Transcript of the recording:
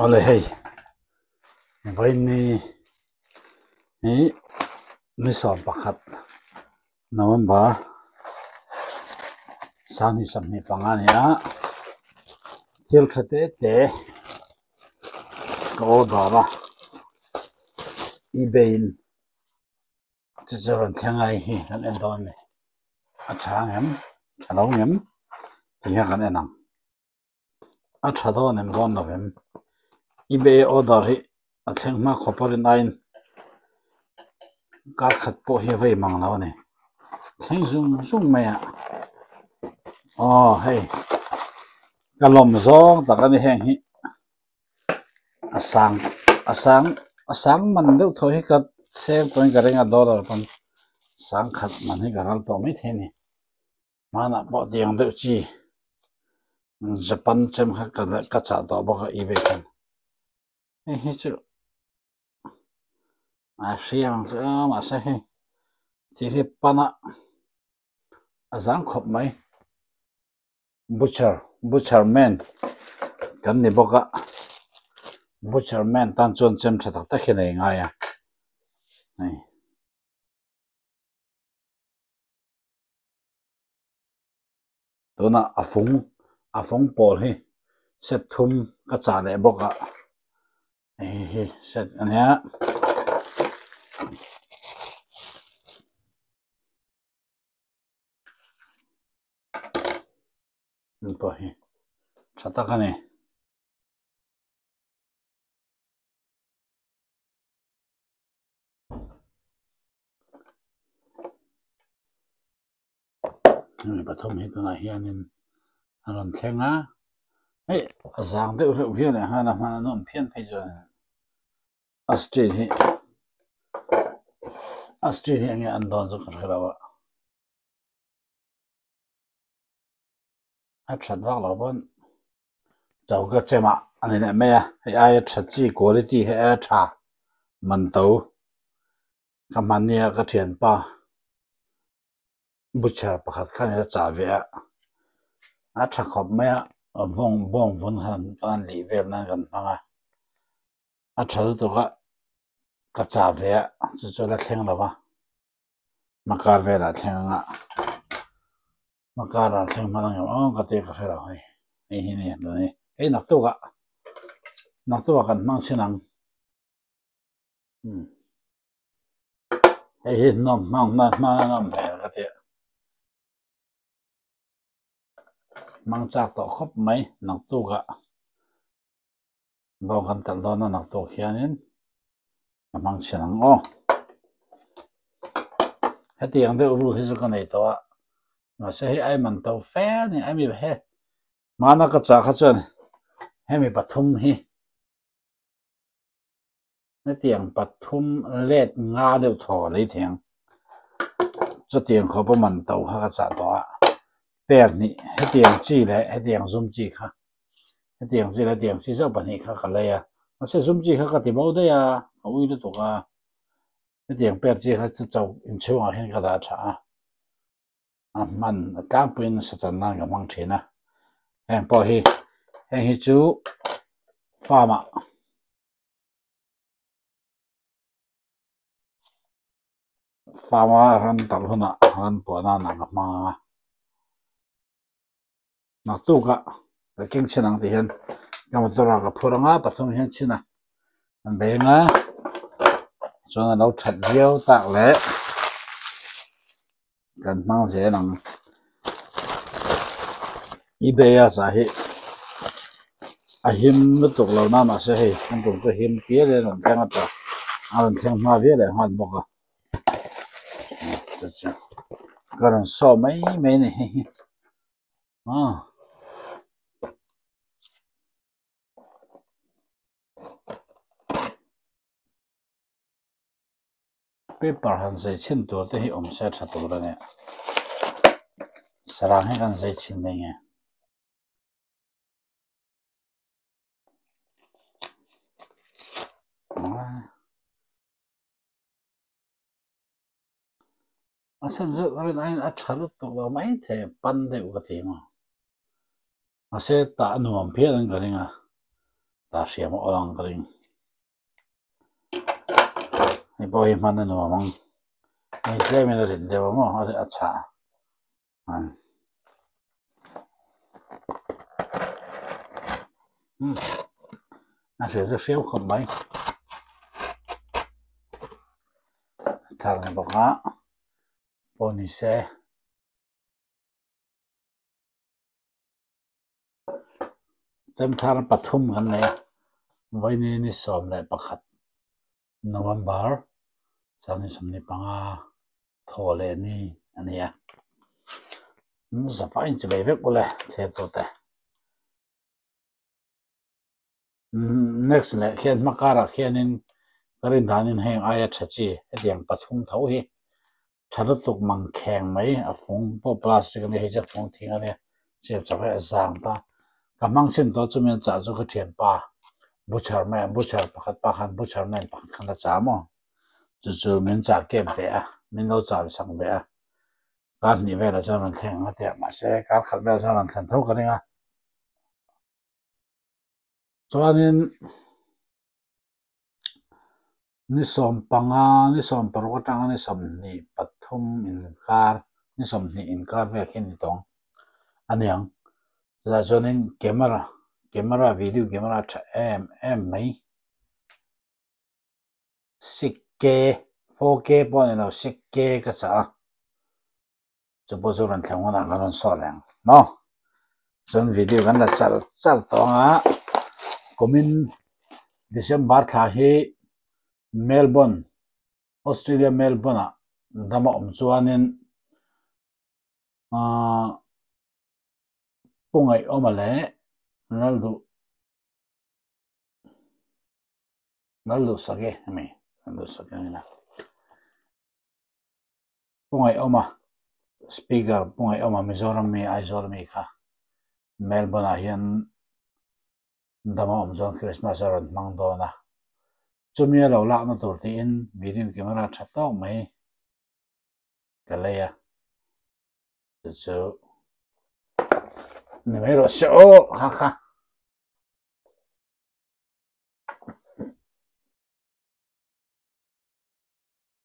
Awle hei vawiin hi ni 11 November 2025 a ni a, thil tha te te ka order a ebay in Chu chu rawn thleng ai hi kan en dawn a ni. A tha ang em? Tha lo ang em? Tih hian kan en ang. A tha dawn em dawn lo em? Ebay order hi a thleng hma khawp a rin aiin kar khat pawh hi a vei mang lo a ni. Thleng zung zung mai a. Aw hei ka lawm zawng tak a ni heng hi. A sang a sang a sang man deuh thaw hi ka seng tawhin ka ring a dollar pawn sang khat man hi ka ral tawh maithei a ni hmanah pawh tiang deuh chi Japan chem kha ka ka chah tawh bawk a ebay khan hei hi chu a hriat ang chu a mahse hei thil hi pana a zang khawp mai. Butcher butcher man kan ni bawk a butcher man tan chuan chem tha tak tak hi a nei ngai a hei. Tunah a fung a fung pawl hi set thum ka chah leh bawk a hei hi set a nia. Heng pawh hi tha tak a ni. Hemi pathum hi tunah hianin a rawn thleng a, hei a zang deuh reuh viau leh nghal a hman a nuam phian phei chuan a street hi a street hi enge an dawn chu ka hre lo a. A that vak loh pawn choka chemah a ni leh mai a, hei aia tha chi quality hi aia tha man to ka hman nia ka thianpa butcher pakhat khan a chah ve a, a tha khawp mai a bawng bawng vun khan kan lih vel nan kan hmang a, a tha lutuk a ka chah ve a chu chu la thleng lo va. Hmakar velah thleng anga hmakar ah thleng hman ang em aw ka tih ka hre lo hei hei hi ni tun hi hei naktuk ah naktuk ah kan hmang chhin ang umm hei hi hnawm hmang hman hman a nawm hmel ka tih hmang chak tawh khawp mai naktuk ah. Bawng kan talh dawn a naktuk hianin ka hmang chhin ang aw. Hetiang deuh rul hi chu ka nei tawh a, mahse hei ai man to fe a ni, ai mi he hmana ka chah kha chuan hemi pathum hi hetiang pathum let nga deuh thaw a lei thei ang. Chutiang khawpa man to kha ka chah tawh a, per hnih hetiang chi leh hetiang zum chi kha. Hetiang chi leh hetiang chi zauh pahnih kha ka lei a, mahse zum chi kha ka ti bo daih a, ka ui lutuk a, hetiang per chi kha chu chauh inchhungah hian ka dah tha a, a hman a tlangpuiin nasa chan nan ka hmang thin a, heng pawh hi heng hi chu farm ah farm a ran talh hunah ran puah nan ah ka hmang ang a. Naktuk ah ka keng chhin ang tih hian ka motor ah ka phur ang a pathum hian chhin a an beng a chuan a lo that viau tak leh kan hmang zel ang ebay a chah hi a him lutuk lo na mahse hei an tum chu him pial in a rawn thleng a ta a rawn thleng hma viau leh nghal bawk a chu chu ka rawn saw mai mai a ni hei hi. Paper han zai chhin tur te hi awm se tha tur a ni sarang hi kan zai chhin mai nge. A sen zawk a rin aiin a tha lutuk lo maithei a pan deuh ka ti maw. Mahse tah a nuam phian ang ka ring a, tah hriam a awl ang ka ring. Hei pawh hi hman a nuam ang. Hei tlem in a rit deuh a maw a chhah a. A hriau chu hriau khawp mai. A thar ni bawk a pawh ni se. Chemthar pathum kan nei a, vawiini ni 11 November 2025 thaw leh ni a ni a. Zafai inchibei vek ule thlir tute. Next leh khian hma karah khianin ka rin danin heng aia tha chi hetiang pathum tho hi tha lutuk mang kheng mai a fung pawh plastic a nia hei chu a fung thing a nia chep chak hi a zang ta ka hmang chhin tawh chumi an chah chu ka thianpa butcher mai a butcher pakhat pa khan butcher man pakhat khan a chah maw chu chu min chah kep ve a min lo chah sak ve a kar hnih velah chuan rawn thleng ang a tia mahse kar khat velah chuan rawn thlen tho ka ring a. Chuanin ni 15, ni 16 atanga ni 23 inkar, ni 20 inkar vel khi a ni tawng a niang. Chutah chuanin camera, camera video camera tha em em mai. 6K, 4K pawh a ni lo, 6K ka chah a. Chu pawh chu rawn thleng hunah kan rawn saw leh ang maw? Chuan video kan la char char tawh ang a, kumin December thla hi Melbourne, Australia Melbourne ah dam a awm chuanin aaa Pu Ngaihawma leh Lalduh Lalduhsaki a ni, Lalduhsaki a ni na. Pu Ngaihawma, Speaker Pu Ngaihawma Mizoram mi Aizawl mi kha Melbourne ah hian dam a awm chuan Christmas a rawn hmang dawn a, chumi a lo lakna tur tiin video camera tha tawk mai ka lei a, chu chu ni mai rawh se aw ha kha.